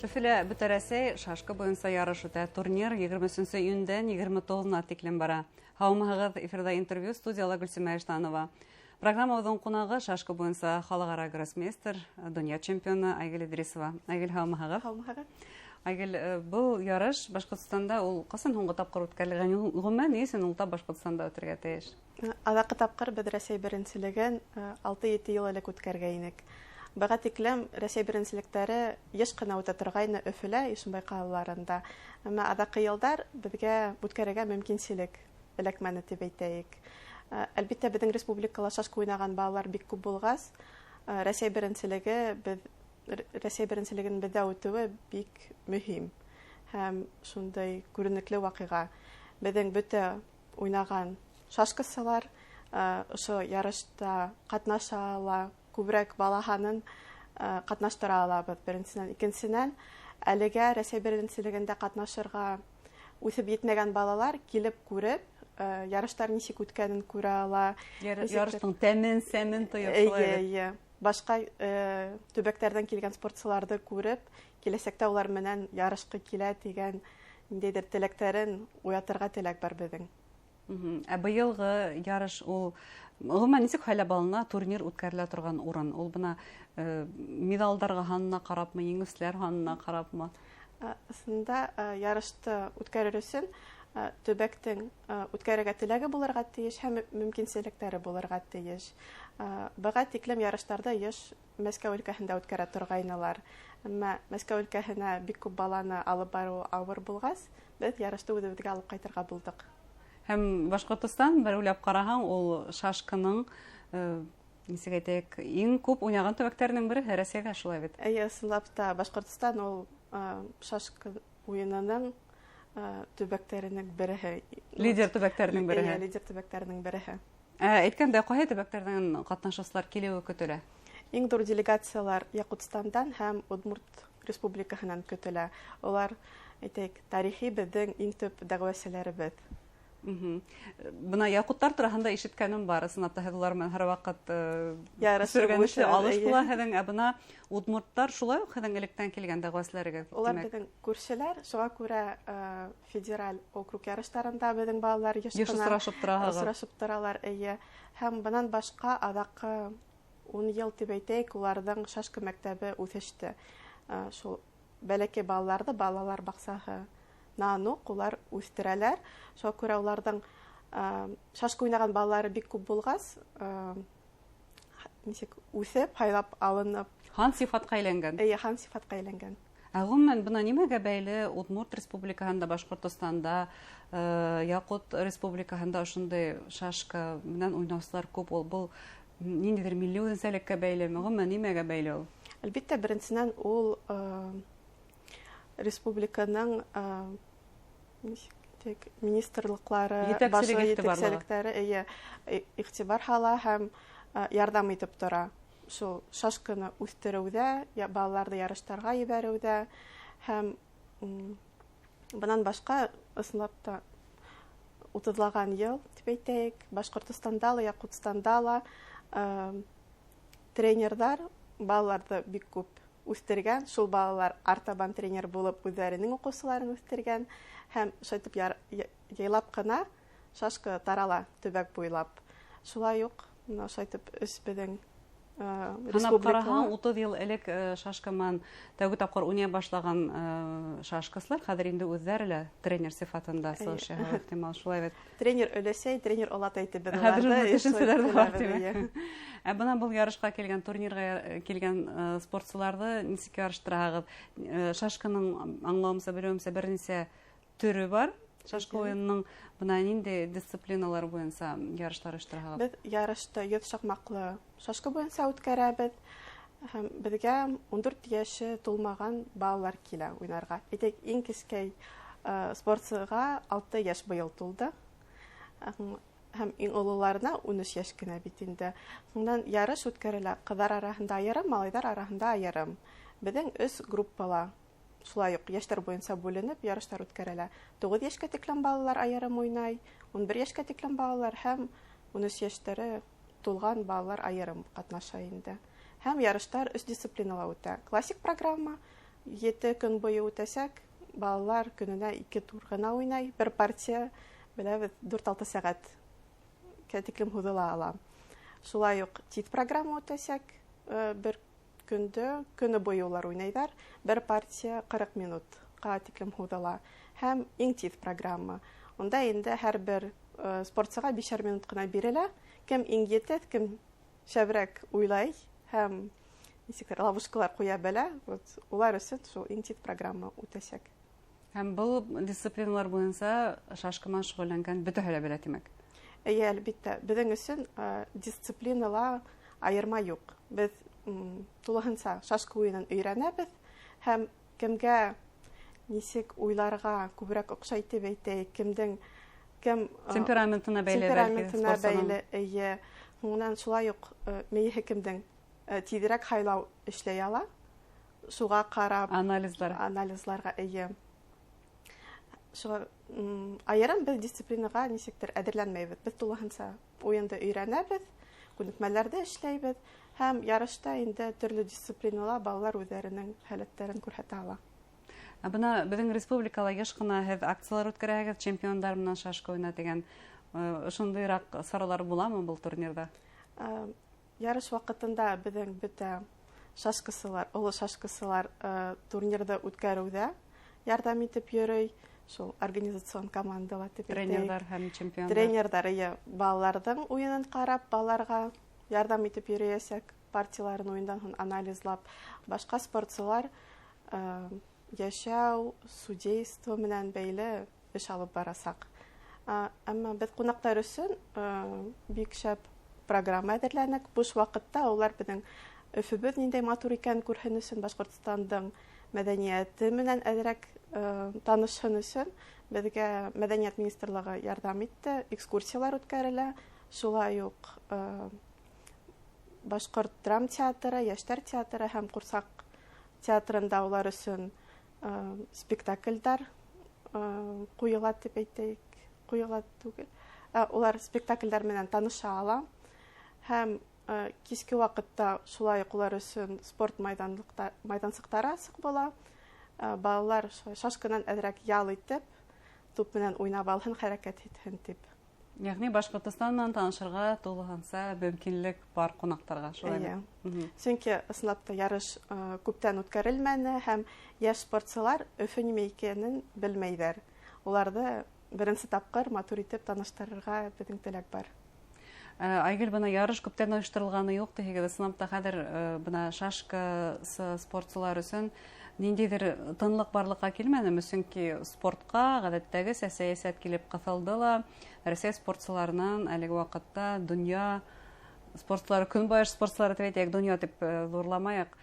Өфөлә Бөтә Рәсәй шашка буйынса ярыш үтә. Турнир 23 июндән 29-на тиклем бара. Һаумыһығыҙ, эфирҙа интервью, студияла Гөлсимә Иштанова. Программабыҙҙың ҡунағы шашка буйынса халыҡ-ара гроссмейстер, донъя чемпионы Айгөл Идрисова. Айгөл, һаумыһығыҙ. Һаумыһығыҙ. Айгөл, был ярыш Башҡортостанда ул ҡасан һуңғы тапҡыр үткәрелгән? Ғөмүмән, ни өсөн ул тап Башҡортостанда үтергә тейеш? Аҙаҡҡы тапҡыр беҙ Рәсәй беренселеген 6-7 йыл элек үткәргәйнек. Быға тиклем Рәсәй беренселектәре йыш ҡына үтә торғайны Өфөлә, Ишембай ҡалаларында. Әммә аҙаҡҡы йылдар беҙгә үткәрергә мөмкинселек эләкмәне тип әйтәйек. Әлбиттә, беҙҙең республикала шашка уйнаған балалар бик күп булғас, Рәсәй беренселеге беҙ Рәсәй беренселеген беҙҙә үтеүе бик мөһим һәм шундай күренекле ваҡиға. Беҙҙең бөтә уйнаған шашкасылар ошо ярышта ҡатнаша ала, күберәк бала һанын ҡатнаштыра алабыҙ, беренсенән. Икенсенән, әлегә Рәсәй беренселегендә ҡатнашырға үҫеп етмәгән балалар килеп күреп, ярыштар нисек үткәнен күрә ала. Ярыштың тәмен, сәмен тойоп шулай бит. Эйе. Башҡа төбәктәрҙән килгән спортсыларҙы күреп, киләсәктә улар менән ярышҡы килә тигән ниндәйҙер теләктәрен уятырға теләк бар беҙҙең. Ә быйылғы ярыш ул ғөмүмән нисек һайлап алына турнир үткәрелә торған урын? Ул бына миҙалдарға һанына ҡарапмы, еңеүселәр һанына ҡарапмы? Ысында ярышты үткәрер өсөн төбәктең үткәрергә теләге булырға тейеш һәм мөмкинселектәре булырға тейеш. Быға тиклем ярыштарҙы йыш Мәскәү өлкәһендә үткәрә торғайнылар. Әммә Мәскәү өлкәһенә бик күп баланы алып барыу ауыр булғас, беҙ ярышты үҙебеҙгә алып ҡайтырға булдыҡ. Һәм Башҡортостан, бер уйлап ҡараһаң, ул шашканың, нисек әйтәйек, иң күп уйнаған төбәктәренең береһе Рәсәйҙә, шулай бит? Эйе, ысынлап та, Башҡортостан ул шашка уйынының төбәктәренең береһе. Лидер төбәктәренең береһе. Эйе, лидер төбәктәренең береһе. Әйткәндә, ҡайһы төбәктәрҙән ҡатнашыусылар килеүе көтөлә? Иң ҙур делегациялар Яҡутстандан һәм Удмурт Республикаһынан көтөлә. Улар, әйтәйек, тарихи беҙҙең иң төп дәғүәселәребеҙ. Бына яҡуттар тураһында ишеткәнем бар, ысынлап та һеҙ улар менән һәр ваҡыт Ярышып сөргәнешле үҫә, алыш эйе. була һеҙҙең. Ә бына удмурттар шулай уҡ һеҙҙең электән килгән дәғүәселәрегеҙ, Улар тимәк. беҙҙең күршеләр, шуға күрә федераль округ ярыштарында беҙҙең балалар йыш Йыш ҡына осрашып тораһығыҙ. осрашып торалар, эйе. Һәм бынан башҡа аҙаҡҡы 10 йыл тип әйтәйек, уларҙың шашка мәктәбе үҫеште. Шул бәләкәй балаларҙы балалар баҡсаһы нан уҡ улар үҫтерәләр. Шуға күрә уларҙың шашка уйнаған балалары бик күп булғас, нисек үҫеп, һайлап алынып. Һан сифатҡа әйләнгән. Эйе, һан сифатҡа әйләнгән. Ә ғөмүмән, бына нимәгә бәйле Удмурт Республикаһында, Башҡортостанда, Яҡут Республикаһында ошондай шашка менән уйнаусылар күп? Ул был ниндәйҙер милли үҙенсәлеккә бәйлеме? Ғөмүмән, нимәгә бәйле ул? Әлбиттә, беренсенән, ул республиканың нисек тик министрлыҡлары, Етәкселеге башлығы иғтибарлығы. етәкселектәре, эйе, иғтибар һала һәм ярҙам итеп тора. Шул шашканы үҫтереүҙә, балаларҙы ярыштарға ебәреүҙә һәм бынан башҡа, ысынлап та, утыҙлаған йыл тип әйтәйек, Башҡортостанда ла, Яҡутстанда ла тренерҙар балаларҙы бик күп үҫтергән, шул балалар артабан тренер булып үҙҙәренең уҡыусыларын үҫтергән һәм шайтып яйлап ҡына шашка тарала төбәк буйлап. Шулай уҡ, бына шайтып өс беҙҙең Һанап республикала. ҡараһаң, 30 йыл элек шашка менән тәүге тапҡыр уйнай башлаған шашкасылар хәҙер инде үҙҙәре лә тренер сифатында сығыш яһауы ихтимал, шулай бит? Тренер өләсәй, тренер олатай тип беҙ Хәҙер уларҙы шундай эш төшөнсәләр ҙә бар, итәбеҙ, тимәк. эйе. Ә бына был ярышҡа килгән, турнирға килгән спортсыларҙы нисек ярыштыраһығыҙ? Шашканың, аңлауымса, белеүемсә, бер нисә төрө бар. Шашка уйынының бына ниндәй дисциплиналар буйынса ярыштар ойоштораһығыҙ? Беҙ ярышты 100 шаҡмаҡлы шашка буйынса үткәрәбеҙ. Һәм беҙгә 14 йәше тулмаған балалар килә уйнарға. Әйтәйек, иң кескәй спортсыға 6 йәш быйыл тулды. Һәм иң ололарына 13 йәш кенә бит инде. Шунан ярыш үткәрелә. Ҡыҙҙар араһында айырым, малайҙар араһында айырым. Беҙҙең өс группала шулай уҡ йәштәр буйынса бүленеп ярыштар үткәрелә. 9 йәшкә тиклем балалар айырым уйнай, 11 йәшкә тиклем балалар һәм 13 йәштәре тулған балалар айырым ҡатнаша инде. Һәм ярыштар өс дисциплинала үтә. Классик программа, 7 көн буйы үтәсәк. Балалар көнөнә 2 тур ғына уйнай. Бер партия, беләбеҙ, 4-6 сәғәт тиклем һуҙыла ала. Шулай уҡ тиҙ программа үтәсәк. Бер көндө, көнө буйы улар уйнайҙар. Бер партия 40 минутҡа тиклем һуҙыла. Һәм иң тиҙ программа. Унда инде һәр бер спортсыға 5 минут ҡына бирелә. Кем иң етеҙ, кем шәберәк уйлай һәм нисектер ловушкалар ҡуя белә, вот улар өсөн шул иң тиҙ программа үтәсәк. Һәм был дисциплиналар буйынса шашка менән шөғөлләнгән бөтәһе лә белә, тимәк? Эйе, әлбиттә. Беҙҙең өсөн дисциплинала айырма юҡ. Беҙ тулыһынса шашка уйынын өйрәнәбеҙ һәм кемгә нисек уйларға күберәк оҡшай тип әйтәйек, кемдең кем темпераментына бәйле, бәлки, темпераментына спортсының. бәйле, эйе. Һуңынан шулай уҡ мейеһе кемдең тиҙерәк һайлау эшләй ала, шуға ҡарап анализлар. Анализларға, эйе. Шуға айырым беҙ дисциплинаға нисектер әҙерләнмәйбеҙ. Беҙ тулыһынса уйынды өйрәнәбеҙ, күнекмәләрҙе эшләйбеҙ һәм ярышта инде төрлө дисциплинала балалар үҙҙәренең һәләттәрен күрһәтә ала. Ә бына беҙҙең республикала йыш ҡына һеҙ акциялар үткәрәһегеҙ, чемпиондар менән шашка уйна тигән, ошондайыраҡ саралар буламы был турнирҙа? Ярыш ваҡытында беҙҙең бөтә шашкасылар, оло шашкасылар, турнирҙы үткәреүҙә ярҙам итеп йөрөй. Шул организацион командала тип әйтәйек. Тренерҙар һәм чемпиондар. Тренерҙар, эйе, балаларҙың уйынын ҡарап, балаларға ярҙам итеп йөрөйәсәк, партияларын уйындан һуң анализлап. Башҡа спортсылар, йәшәү, судейство менән бәйле эш алып барасаҡ. Әммә беҙ ҡунаҡтар өсөн, бик шәп программа әҙерләнек. Буш ваҡытта улар беҙҙең Өфөбөҙ ниндәй матур икәнен күрһен өсөн, Башҡортостандың мәҙәниәте менән әҙерәк, танышһын өсөн беҙгә Мәҙәниәт министрлығы ярҙам итте, экскурсиялар үткәрелә. Шулай уҡ, Башҡорт драма театры, Йәштәр театры һәм Ҡурсаҡ театрында улар өсөн, спектакльдәр, ҡуйыла тип әйтәйек, ҡуйыла түгел. Улар спектакльдәр менән таныша ала. Һәм, киске ваҡытта шулай уҡ улар өсөн спорт майҙансыҡтары асыҡ була. Балалар шулай шашканан әҙерәк ял итеп, туп менән уйнап алһын, хәрәкәт итһен тип. Йәғни Башҡортостан менән танышырға тулыһынса мөмкинлек бар ҡунаҡтарға, шулай бит? Эйе. Сөнки ысынлап та ярыш, күптән үткәрелмәне һәм йәш спортсылар Өфө нимә икәнен белмәйҙәр. Уларҙы беренсе тапҡыр матур итеп таныштырырға беҙҙең теләк бар. Айгөл, бына ярыш күптән ойошторолғаны юҡ тиһегеҙ. Ысынлап та хәҙер, бына шашка спортсылар өсөн ниндәйҙер тынлыҡ барлыҡҡа килмәнеме? Сөнки спортҡа ғәҙәттәгесә сәйәсәт килеп ҡыҫылды ла, Рәсәй спортсыларынан әлеге ваҡытта донъя спортсылары, көнбайыш спортсылары тип әйтәйек, донъя тип, ҙурламайыҡ,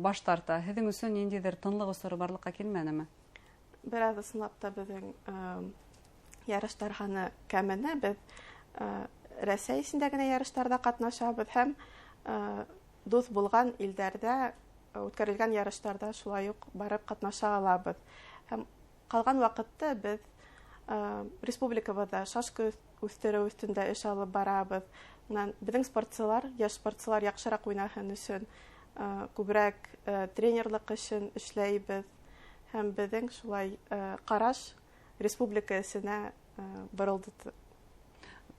баш тарта. Һеҙҙең өсөн ниндәйҙер тынлыҡ осоро барлыҡҡа килмәнеме? Бер аҙ ысынлап та беҙҙең, ярыштар һаны кәмене. Беҙ, Рәсәй эсендә генә ярыштарҙа ҡатнашабыҙ һәм, дуҫ булған илдәрҙә үткәрелгән ярыштарҙа шулай уҡ барып ҡатнаша алабыҙ. Һәм ҡалған ваҡытта беҙ, республикабыҙҙа шашка үҫтереү өҫтөндә эш алып барабыҙ. Унан беҙҙең спортсылар, йәш спортсылар яҡшыраҡ уйнаһын өсөн, күберәк, тренерлыҡ эшен эшләйбеҙ. Һәм беҙҙең шулай, ҡараш республика эсенә, боролдо.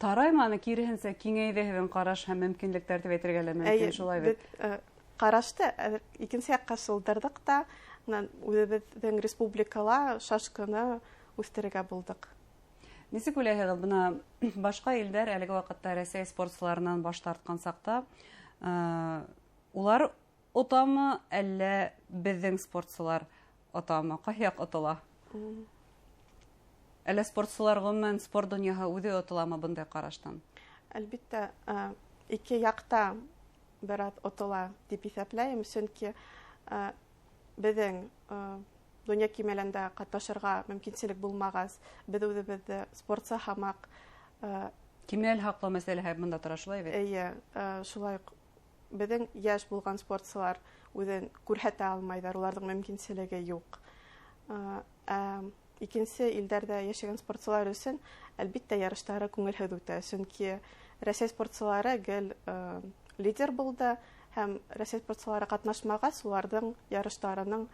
Тараймы аны, киреһенсә киңәйҙе һеҙҙең ҡараш һәм мөмкинлектәр тип әйтергә лә мөмкин, Эйе, шулай бит? Беҙ, ҡарашты, икенсе яҡҡа шылдырҙыҡ та, унан үҙебеҙҙең республикала шашканы үҫтерергә булдыҡ. Нисек уйлайһығыҙ, бына башҡа илдәр әлеге ваҡытта Рәсәй спортсыларынан баш тартҡан саҡта, улар отамы, әллә беҙҙең спортсылар отамы? Ҡайһы яҡ отола? Әллә спортсылар ғөмүмән спорт донъяһы үҙе отоламы бындай ҡараштан? Әлбиттә, ике яҡта бер аҙ отола тип иҫәпләйем, сөнки, беҙҙең, донъя кимәлендә ҡатнашырға мөмкинселек булмағас, беҙ үҙебеҙҙе спортсы һамаҡ, Кимәл һаҡлау мәсьәләһе бында тора, шулай бит? Эйе, шулай уҡ беҙҙең йәш булған спортсылар үҙен күрһәтә алмайҙар, уларҙың мөмкинселеге юҡ. Икенсе илдәрҙә йәшәгән спортсылар өсөн, әлбиттә, ярыштары күңелһеҙ үтә, сөнки Рәсәй спортсылары гел, лидер булды, һәм Рәсәй спортсылары ҡатнашмағас, уларҙың ярыштарының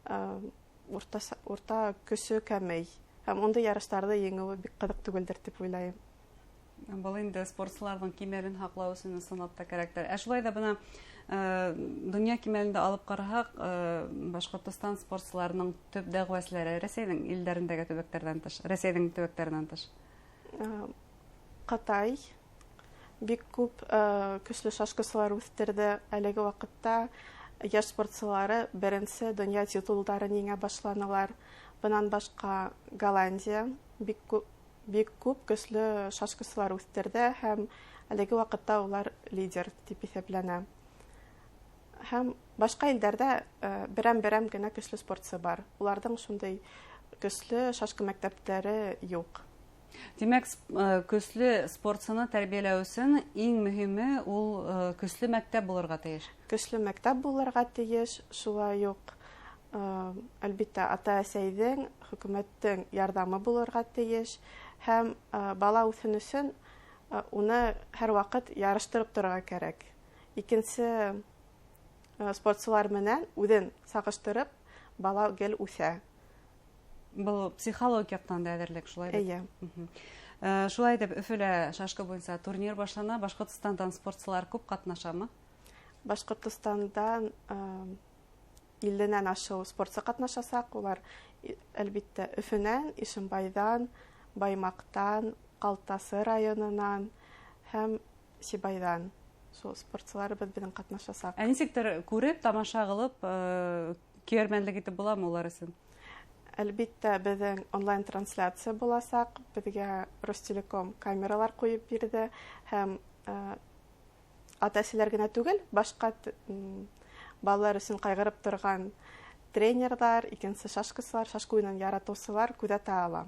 Урта көсө кәмей. Һәм ундай ярыштарҙы еңеүе бик ҡыҙыҡ түгелдер тип уйлайым. Был инде спортсыларҙың кимәлен һаҡлау өсөн ысынлап та кәрәктер. Ә шулай ҙа бына донъя кимәлендә алып ҡараһаҡ, Башҡортостан спортсыларының төп дәғүәселәре Рәсәйҙең илдәрендәге төбәктәрҙән тыш, Рәсәйҙең төбәктәренән тыш. Ҡытай бик күп көслө шашкасылар үҫтерҙе. Әлеге ваҡытта йәш спортсылары беренсе донъя титулдарын еңә башланылар. Бынан башҡа Голландия бик күп көслө шашкасылар үҫтерҙе һәм әлеге ваҡытта улар лидер тип иҫәпләнә. Һәм башҡа илдәрҙә берәм-берәм генә көслө спортсы бар. Уларҙың шундай көслө шашка мәктәптәре юҡ. Тимәк, көслө спортсыны тәрбиәләү өсөн иң мөһиме ул көслө мәктәп булырға тейеш. Көслө мәктәп булырға тейеш, шулай уҡ, әлбиттә, ата-әсәйҙең, хөкүмәттең ярҙамы булырға тейеш һәм бала үҫһен өсөн уны һәр ваҡыт ярыштырып торорға кәрәк. Икенсе спортсылар менән үҙен сағыштырып, бала гел үҫә. Был психологик яҡтан да әҙерлек, шулай бит? Эйе. Шулай итеп, Өфөлә шашка буйынса турнир башлана. Башҡортостандан спортсылар күп ҡатнашамы? Башҡортостандан илленән ашыу спортсы ҡатнашасаҡ. Улар, әлбиттә, Өфөнән, Ишембайҙан, Баймаҡтан, Ҡалтасы районынан һәм Сибайҙан. Шул спортсыларыбыҙ беҙҙең ҡатнашасаҡ. Ә нисектер күреп, тамаша ҡылып, көйәрмәнлек итеп буламы улар өсөн? Әлбиттә, беҙҙең онлайн трансляция буласаҡ. Беҙгә Ростелеком камералар ҡуйып бирҙе һәм ата-әсәләр генә түгел, башҡа балалар өсөн ҡайғырып торған тренерҙар, икенсе шашкасылар, шашка уйынын яратыусылар күҙәтә ала.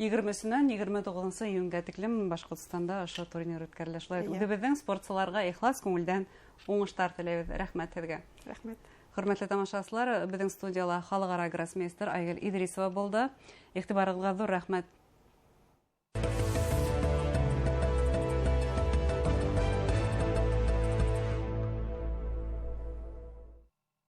Егерме өсөнән егерме туғыҙынсы июнгә тиклем Башҡортостанда ошо турнир үткәрелә. Шулай Эйе. үҙебеҙҙең спортсыларға ихлас күңелдән уңыштар теләйбеҙ. Рәхмәт һеҙгә. Рәхмәт. Хөрмәтле тамашасылар, беҙҙең студияла халыҡ-ара гроссмейстер Айгөл Иҙрисова булды. Иғтибарығыҙға ҙур рәхмәт.